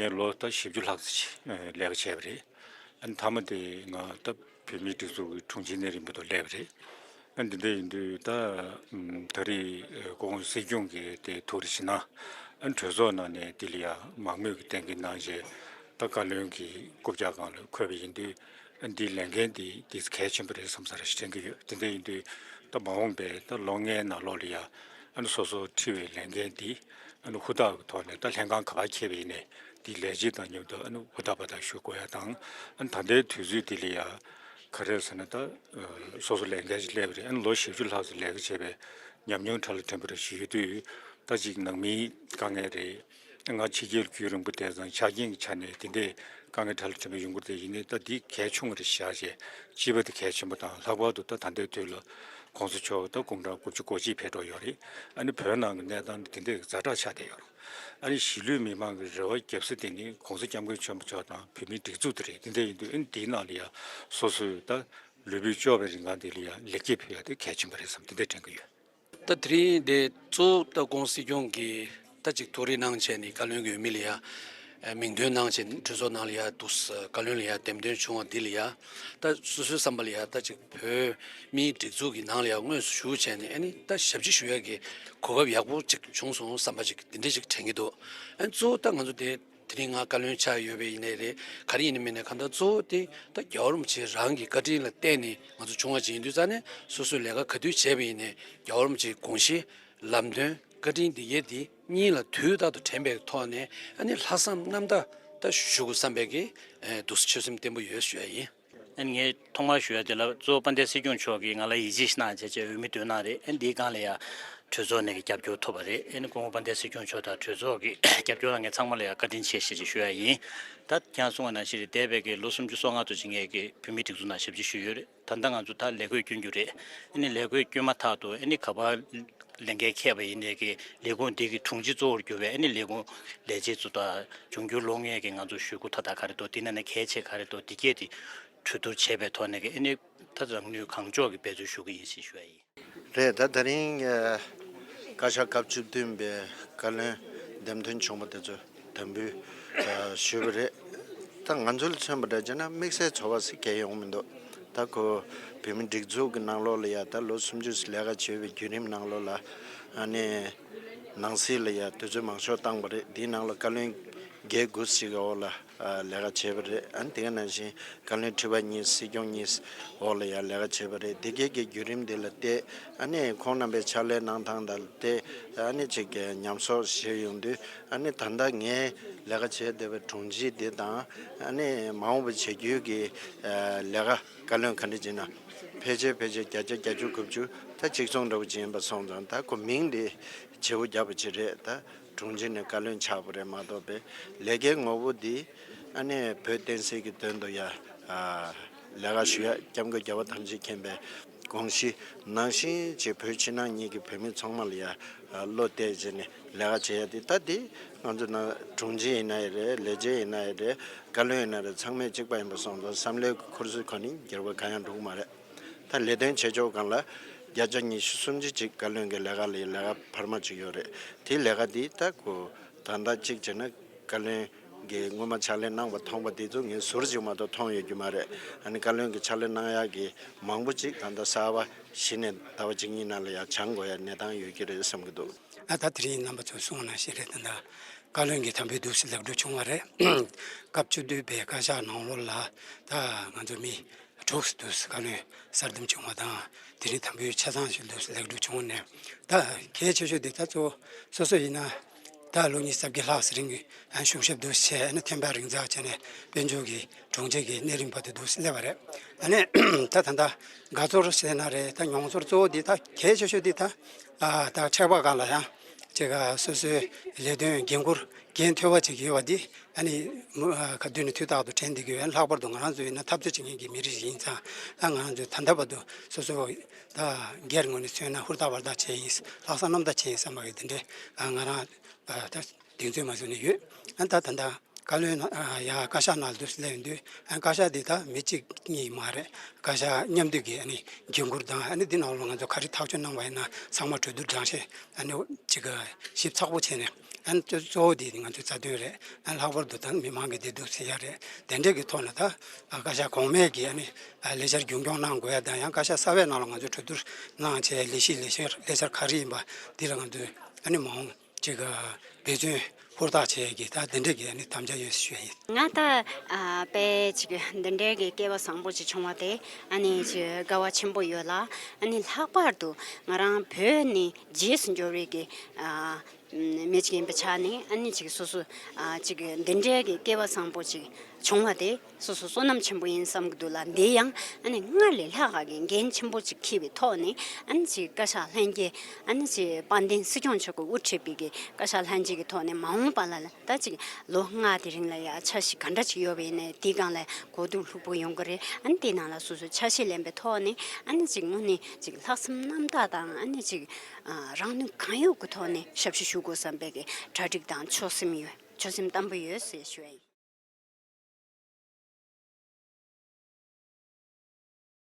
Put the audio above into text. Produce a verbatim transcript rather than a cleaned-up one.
ངས་ལོ་ད་བཞི་བཅུ་ལྷག་ཙམ་ཅིག་ལས་ཀ་བྱས་པ་རེད། ཨ་ནི་མཐའ་མ་དེ་ང་ད་བོད་མིའི་སྒྲིག་འཛུགས་ཀྱི་དྲུང་ཆེ་གནས་རིམ་པ་དུ་སླེབས་པ་རེད། ཨ་འདི་འདྲ་ཡིན་དུས་ད་ད་རེས་སྐུ་ངོ་སྲིད་སྐྱོང་གིས་དེ་ཐུགས་རེ་བཞེས་གནང་། ཨ་གྲོས་ཚོགས་ནང་ནས་འདི་ལ་ཡ་མང་མོས་ཀྱི་གཏན་འཁེལ་གནང་རྗེས་ད་བཀའ་བློན་གྱི་རྐུབ་བཀྱག་སྒང་ལ་འཁོད་པ་ཡིན་དུས། ཨ་འདིའི་ལས་འགན་འདི་འདི་གལ་ཆེན་པོ་རེད་བསམ་ས་རེ་ཞིག་དྲན་གྱི་ཡོད། དེ་འདྲ་ཡིན་དུས་ད་མ་འོངས་པའི་ད་ལོ་ལྔའི་ནང་ལོགས་ལ་ཡ་ཨ་ནི་སོ་སོ་འཁྲི་བའི་ལས་འགན་འདི་ཨ་ནི་ཧུར་ཐག་གི་ཐོག་ནས་ད་ལྷན་ཁང་ག་པར་འཁེལ་བ་ཡིན་ནའི་འདིའི་ལས་བྱེད་དང་མཉམ་དུ་ཨ་ནི་ཧུར་ཐག་པ་ཐག་ཞུ་དགོས་ཡ་དང་། ཨ་ནི་ད་ལྟའི་དུས་ཚོད་འདི་ལ་ཡ་ག་རེ་ཟེར་ན་ད་སོ་སོ་ལས་འགན་ཞིག་སླེབས་པ་རེད། ཨ་ནི་ལོ་བཞི་བཅུ་ལྷག་ཙམ་ལས་ཀ་བྱས་པའི་ཉམས་མྱོང་ཕྲ་ལ་ཕྲན་བུ་རེ་ཞིག་ཡོད་དུས་ད་ཅིག་ནང་མིའི་དཀའ་ངལ་རེད། ང་ཕྱི་རྒྱལ་རྒྱུན་རིང་པོ་བསྡད་ཙང་ཆ་རྐྱེན་གྱི་ཆ་ནས་དེ་འདྲའི་དཀའ་ངལ་ཕྲ་ལ་ཕྲན་བུ་ཡོང་གི་རེད། ཡིན་ནའི་ད་འདི་གལ་ཆུང་རེད་བཞག་བྱས་སྤྱི་པ་དེ་གལ་ཆེན་པོ་དང་། ལྷག་པར་དུ་ད་ད་ལྟའི་དུས་ལ་གོང་ས་མཆོག་ད་དགུང་གྲངས་དགུ་བཅུ་གོ་གཅིག་ཕེབས་འགྲོ་ཡོད་རེད། ཨ་ནི་བོད་ནང་གི་གནས་སྟངས་འདི་དེ་འདྲའི་ཛ་དྲག་ཆགས་བསྡད་ཡོད་རེད། ཨ་ནི་གཞིས་ལུས་མི་མང་གི་རེ་བ་རྒྱབ་ས་དེ་ནི་གོང་ས་སྐྱབས་མགོན་ཆེན་པོ་མཆོག་དང་བོད་མིའི་སྒྲིག་འཛུགས་དེ་རེད། དེ་འདྲ་ཡིན་དུས་ཨ་ནི་འདིའི་ནང་ལ་ཡ་སོ་སོས་ད་ལུས་པོ་སྐྱོབ་པའི་རིང་གང་འདི་ལ་ཡ་ལེགས་སྐྱེས་ཕུལ་ཡ་དེ་གལ་ཆེན་པོ་རེད་བསམ་དེ་འདྲ་དྲན་གྱི་ཡོད། ད་དེ་རིང་དེ་གཙོ་བོ་ད་ཁོང་སྲིད་སྐྱོང་གིས་ད་ཅིག་ཐུགས་རེ་གནང་བྱས་ནས་བཀའ་བློན་གྱི་འོས་མི་ལ་ཡ་མིང་འདོན་གནང་བྱས་ནས་གྲོས་ཚོགས་ནང་ལ་ཡ་འདུག་བཀའ་བློན་ལ་ཡ་འདེམས་ཐོན་བྱུང་བ་འདི་ལ་ཡ་ད་སོ་སོའི་བསམ་པ་ལ་ཡ་ད་ཅིག་བོད་མིའི་སྒྲིག་འཛུགས་ཀྱི་ནང་ལ་ཡ་དངོས་སུ་ཞུགས་བྱས་ནས་ཨ་ནི་ད་ཞབས་ཕྱི་ཞུ་ཡ་གི་གོ་སྐབས་ཡག་པོ་ཅིག་བྱུང་སོང་བསམ་པ་ཅིག་འདི་འདྲ་ཅིག་དྲན་གྱི་འདུག་ཨ་ནི་གཙོ་བོ་ད་ང་ཚོ་དེ། དེ་རིང་ང་བཀའ་བློན་ཆགས་ཡོད་པ་ཡིན་ནའི་རེད། ག་རེ་ཡིན་ནའི་མིན་ནའི་གང་ལྟར་གཙོ་བོ་དེ་ད་རྒྱལ་བ་རིན་པོ་ཆེ་རང་གི་བཀའ་དྲིན་ལ་བརྟེན་ནས་ང་ཚོ་བྱུང་བ་ཅིག་ཡིན་དུས་ཙང་ནས་སོ་སོས་ལས་ཀ་ག་དུས་བྱས་པ་ཡིན་ནའི་རྒྱལ་བ་རིན་པོ་ཆེའི་དགོངས་གཞི། ལམ་སྟོན། བཀའ་དྲིན་འདི་གས་འདི་གཉིས་ལ་དུས་རྟག་ཏུ་དྲན་པའི་ཐོག་ནས་ཨ་ནི་ལྷག་བསམ་རྣམ་དག་ད་ཞུ་དགོས་བསམ་པའི་གི་འདུག་སེ་ཆོད་སེམས་བརྟན་པོ་ཡོད་ཞུ་ཡ་ཡིན། ཨ་ནི་ངས་ཐོག་མར་ཞུ་ཡ་དེ་ལ་གཙོ་བོ་དཔལ་ལྡན་སྲིད་སྐྱོང་མཆོག་གིས་ང་ལ་ཡིད་ཆེས་གནང་བྱས་བྱས་འོས་མི་འདོན་གནང་རེད། ཨ་ནི་འདིའི་སྒང་ལ་ཡ་གྲོས་ཚོགས་ནས་ཀྱི་རྒྱབ་སྐྱོར་ཐོབ་པ་རེད། ཨ་ནི་སྐུ་ངོ་དཔལ་ལྡན་སྲིད་སྐྱོང་མཆོག་དང་གྲོས་ཚོགས་ཀྱི་རྒྱབ་སྐྱོར་གནང་མཁན་ཚང་མ་ལ་ཡ་བཀའ་དྲིན་ཆེ་ཞེས་ཞུ་ཡ་ཡིན། ད་ཁྱེད་རང་གསུངས་པ་ནང་བཞིན་རེད། འདས་པའི་གི་ལོ་སུམ་ཅུ་སོ་ལྔ་ཙམ་ཅིག་ངས་ཀྱི་བོད་མིའི་སྒྲིག་འཛུགས་ནང་ཞབས་ཕྱི་ཞུས་ཡོད་རེད། ད་ལྟ་ང་ཚོ་ད་ལས་བགོས་བསྐྱོན་རྒྱུ་རེད། ཨ་ནི་ལས་བགོས་བསྐྱོན་མ་ཐག་ཏུ་ཨ་ནི་ག་པར་ལས་འགན་འཁྱེར་བ་ཡིན་ནའི་གི་ལས་ཁུངས་འདི་གི་དྲུང་ཆེ་གཙོ་བོར་གྱུར་བའི་ཨ་ནི་ལས་ཁུངས་ལས་བྱེད་ཚོ་དང་འབྱུང་འགྱུར་ལོ་ལྔའི་གི་ང་ཚོ་ཞུ་སྒོ་མཐའ་དག་ག་རེ་འདུག་འདི་ནང་ནས་གལ་ཆེ་ག་རེ་འདུག་འདི་གས་དེ་གྲོས་བསྡུར་བྱས་པའི་ཐོག་ནས་གི་ཨ་ནི་ད་རང་ནུས་གང་ལྕོགས་ཀྱི་འབད་བརྩོན་ཞུ་གི་ཡིན་ཞེས་ཞུ་བ་ཡིན། རེད། ད་དེ་རིང་ཨ་བཀའ་ཤག་སྐབས་བཅུ་བདུན་པའི་བཀའ་བློན་འདེམས་ཐོན་བྱུང་བ་དེ་ཚོ་དམ་འབུལ་ཨ་ཞུས་པ་རེད། ད་ང་ཚོ་ལ་མཚོན་པ་འདྲ་བྱས་ན་དམིགས་བསལ་ཚོར་བ་ཞིག་གང་ཡང་ཡོང་མི་འདུག་ད་ཁོ་བོད་མི་སྒྲིག་འཛུགས་ཀྱི་ནང་ལོགས་ལ་ཡ་ད་ལོ་སུམ་ཅུ་ལས་ཀ་བྱས་པའི་བརྒྱུད་རིམ་ནང་ལོགས་ལ་ཨ་ནི་ནང་སྲིད་ལ་ཡ་དུས་ཚོད་མང་ཤོས་བཏང་པ་རེད། དེའི་ནང་ལ་བཀའ་བློན་བརྒྱད་དགུ་ཞིག་གི་འོག་ལ་ལས་ཀ་བྱས་པ་རེད། ཨ་ནི་དེ་ག་ནང་བཞིན་བཀའ་བློན་ཁྲི་པ་གཉིས་སྲིད་སྐྱོང་གཉིས་འོག་ལ་ཡ་ལས་ཀ་བྱས་པ་རེད། དེ་གའི་གི་བརྒྱུད་རིམ་དེ་ལ་བལྟས་ཨ་ནི་ཁོང་རྣམ་པའི་ཕྱག་ལས་གནང་སྟངས་དང་བལྟས་ཨ་ནི་ཅིག་གི་ཉམས་གསོ་བྱས་ཡོང་དུས་ཨ་ནི་ད་ལྟ་ངས་ལས་ཀ་བྱས་བསྡད་པའི་དྲུང་ཆེ་དེ་དང་ཨ་ནི་མ་འོངས་པ་བྱེད་རྒྱུའི་གི་ལས་ཀ་བཀའ་བློན་ག་འདྲ་བྱེད་ན་ཕལ་ཆེར་ཕལ་ཆེར་བརྒྱ་ཆ་བརྒྱད་ཅུ་དགུ་བཅུ་ད་གཅིག་མཚུངས་འདྲ་བོ་ཅིག་ཡིན་པ་སོང་ཙང་ད་ཁོ་མིང་དེ་བརྗེ་པོ་བརྒྱབ་པ་ཅིག་རེད། ད་དྲུང་ཆེ་ནས་བཀའ་བློན་ཆགས་པ་རེད་མ་གཏོགས་པའི་ལས་ཀའི་ངོ་བོ་འདི་ཨ་ནི་བོད་བསྟན་སྲིད་ཀྱི་དོན་དུ་ཡ་ལས་ཀ་ཞུ་ཡ་སྐྱབས་མགོན་རྒྱལ་བ་ཐམས་ཅད་མཁྱེན་པའི་དགོངས་གཞི་ནང་བཞིན་གྱི་བོད་ཕྱི་ནང་གཉིས་ཀྱི་བོད་མི་ཚང་མ་ལ་ཡ་བློ་གཏད་བྱས་ནས་ལས་ཀ་བྱེད་ཡ་དེ་ད་དེ་ང་ཚོ་ནང་དྲུང་ཆེ་ཡིན་ན་ཡང་རེད། ལས་བྱེད་ཡིན་ན་ཡང་རེད། བཀའ་བློན་ཡིན་ན་རེད། ཚང་མས་གཅིག་པ་ཡིན་པ་སོང་ཙང་བསམ་བློའི་འཁོར་ཚུལ་ཁོ་ནི་འགྱུར་བ་གང་ཡང་འགྲོ་གི་མ་རེད། ད་ལས་དོན་བྱེད་ཕྱོགས་སྒང་ལ་བརྒྱ་ཆ་ཉི་ཤུ་སུམ་ཅུ་ཅིག་བཀའ་བློན་གྱི་ལས་ཀ་ལས་ལས་ཀ་འཕར་མ་ཅིག་ཡོད་རེད། དེའི་ལས་ཀ་འདི་ད་གོ་ད་ལྟ་གཅིག་བྱས་ན་བཀའ་བློན་གྱི་སྔོན་མ་ཕྱག་ལས་གནང་བ་མཐོང་བ་དེ་ཚོ་ངས་ཟུར་ཅིག་མ་གཏོགས་མཐོང་ཡོད་རྒྱུ་མ་རེད། ཨ་ནི་བཀའ་བློན་གྱི་ཕྱག་ལས་གནང་ཡག་གི་མང་པོ་ཅིག་ད་ལྟ་གསར་པ་གཞི་ནས་ཟླ་བ་གཅིག་གཉིས་ནང་ལ་ཡང་སྦྱང་དགོས་ཡ་གནས་སྟངས་ཡོད་ཀྱི་རེད་བསམ་གྱི་འདུག་ཨ་ད་དེ་རིང་རྣམ་པ་ཚོས་གསུངས་པ་ནང་བཞིན་རེད། ད་ལྟ་བཀའ་བློན་གྱི་དམ་འབུལ་འདུག་སེ་ལེགས་གྲུབ་བྱུང་བ་རེད། སྐབས་བཅུ་བདུན་པའི་བཀའ་ཤག་ནང་ལོགས་ལ་ད་ང་ཚོ་མི་དྲུག་འདུག་སེ་བཀའ་བློན་གསར་འདེམས་བྱུང་བ་དང་། དེ་རིང་དམ་འབུལ་ཆ་ཚང་ཞིག་འདུག་སེ་ལེགས་གྲུབ་བྱུང་ནས། ད་གལ་ཆེ་ཤོས་དེ་ད་གཙོ་བོ་སོ་སོ་ཡིན་ན་ད་ལོ་ཉི་ཤུ་རྩ་བརྒྱད་ལྷག་ཙམ་རིང་གི་གཞུང་ཞབས་འདུག་སེ་བྱས་ཨ་ནི་ཐེམ་པ་རིག་འཛག་བྱས་ནས་དཔལ་འབྱོར་གྱི་དྲུང་ཆེ་གི་གནས་རིམ་བར་དུ་འདུག་སེ་སླེབས་པ་རེད། ཨ་ནི་ད་ད་ལྟ་དགའ་ཚོར་ཟེར་ན་རེད། ད་མྱོང་ཚོར་གཙོ་བོ་འདི་ད་གལ་ཆེ་ཤོས་འདི་ད་ཨ་ད་ཚོགས་པ་སྒང་ལ་ཡང་ཅིག་སོ་སོའི་ལས་དོན་འགན་འཁུར་འགན་མཐོ་བ་ཅིག་ཡོད་པ་འདི་ཨ་ནི་མུ་ཨ་ག་དུས་ནས་དུས་རྟག་ཏུ་དྲན་བསྡད་ཀྱི་ཡོད། ལྷག་པར་དུ་ང་རང་ཚོ་ཡིན་ན་འཐབ་རྩོད་བྱེད་མཁན་གྱི་མི་རིགས་ཤིག་ཡིན་ཙང་། ཨ་ང་རང་ཚོས་ད་ལྟ་བར་དུ་སོ་སོ་ད་སྒེར་ངོས་ནས་མཚོན་ན་ཧུར་ཐག་བར་ཐག་བྱས་ཡིན། ལྷག་བསམ་རྣམ་དག་བྱས་ཡིན་བསམ་པ་གི་དེ་འདྲའི་ཨ་ང་རང་ཨ་ད་གདེང་ཚོད་མ་བཟུང་ནས་ཡོད། ཨ་ད་ད་ད་བཀའ་བློན་ནང་ཨ་ཡ་བཀའ་ཤག་ནང་ལ་འདུག་སེ་སླེབས་ཡོང་དུས་ཨ་བཀའ་ཤག་འདི་ད་མི་གཅིག་གཉིས་མ་རེད། བཀའ་ཤག་མཉམ་འདུས་ཀྱི་ཨ་ནི་འགན་འཁུར་དང་། ཨ་ནི་འདི་ནང་ལ་ང་ཚོ་ག་རེ་ཐག་གཅོད་གནང་བ་ཡིན་ན་ཚང་མ་གྲོས་བསྡུར་དྲང་ཤེས་ཨ་ནི་ཅིག་ཞིབ་ཚགས་པོ་བྱས་ནས། ཨ་ནི་གཙོ་བོ་འདི་ང་ཚོའི་རྩ་དོན་རེད། ཨ་ནི་ལྷག་པར་དུ་ད་མི་མང་གི་བདེ་སྡུག་སེལ་ཡ་རེད། དེ་འདྲས་ཀྱི་ཐོག་ནས་ད་ཨ་བཀའ་ཤག་གོང་མས་ཀྱི་ཨ་ནི་ཨ་ལས་འཆར་རྒྱུན་སྐྱོང་གནང་དགོས་ཡ་དང་། ཡང་བཀའ་ཤག་གསར་པའི་ནང་ལ་ང་ཚོས་གྲོས་བསྡུར་གནང་བྱས་ལས་གཞི་ལས་འཆར་ལས་འཆར་ག་རེ་ཡིན་པ་འདི་ལ་ང་ཚོས་ཨ་ནི་མ་འོངས་ཅིག་འབད་བརྩོན་ཧུར་ཐག་བྱས་ཀྱི་ད་དེ་འདྲས་ཀྱི་ཨ་ནི་དམ་བཅའ་ཡོད་ཞུ་ཡ་ཡིན། ང་ད་ཨ་དཔེ་ཅིག་འདི་འདྲའི་གི་སྐལ་བ་བཟང་པོ་ཅིག་བྱུང་བ་དེ་ཨ་ནི་ཅིག་དགའ་བ་ཆེན་པོ་ཡོད་ལ། ཨ་ནི་ལྷག་པར་དུ་ང་རང་བོད་ནས་རྗེས་སུ་འབྱོར་བའི་གི་ཨ་མི་ཅིག་ཡིན་པའི་ཆ་ནས་ཨ་ནི་ཅིག་སོ་སོ་ཨ་ཅིག་འདི་འདྲའི་གི་སྐལ་བ་བཟང་པོ་ཅིག་བྱུང་བ་དེ་སོ་སོ་བསོད་ནམས་ཆེན་པོ་ཡིན་བསམ་གི་འདུག་ལ། འདི་ཡང་ཨ་ནི་སྔར་ལས་ལྷག་ག་གི་འགན་ཆེན་པོ་ཅིག་འཁྱེར་བའི་ཐོག་ནས་ཨ་ནི་ཅིག་བཀའ་ཤག་ལྷན་རྒྱས་ཨ་ནི་ཅིག་དཔལ་ལྡན་སྲིད་སྐྱོང་མཆོག་གིས་དབུ་ཁྲིད་པའི་གི་བཀའ་ཤག་ལྷན་རྒྱས་ཀྱི་ཐོག་ནས་མ་འོངས་པ་ལ་ད་ཅིག་ལོ་ལྔ་དེ་རིང་ལ་ཡ་འཆར་གཞི་ག་འདྲ་ཅིག་ཡོད་པ་ཡིན་ནའི་དེའི་སྒང་ལ་གོ་བསྡུར་ལྷུག་པོ་ཡོང་གི་རེད། ཨ་ནི་དེའི་ནང་ལ་སོ་སོའི་འཆར་གཞི་ལེན་པའི་ཐོག་ནས་ཨ་ནི་ཅིག་དངོས་གནས་ཅིག་ལྷག་བསམ་རྣམ་དག་དང་། ཨ་ནི་ཅིག་ཨ་རང་ནུས་གང་ཡོད་ཀྱི་ཐོག་ནས་ཞབས་ཞུ་ཞུ་དགོས་བསམ་པའི་གི་གྲ་སྒྲིག་དང་ཆོད་སེམས་ཡོད། ཆོད་སེམས་དམ་པོ་ཡོད་ཟེར་ཞུ་ཡ་ཡིན།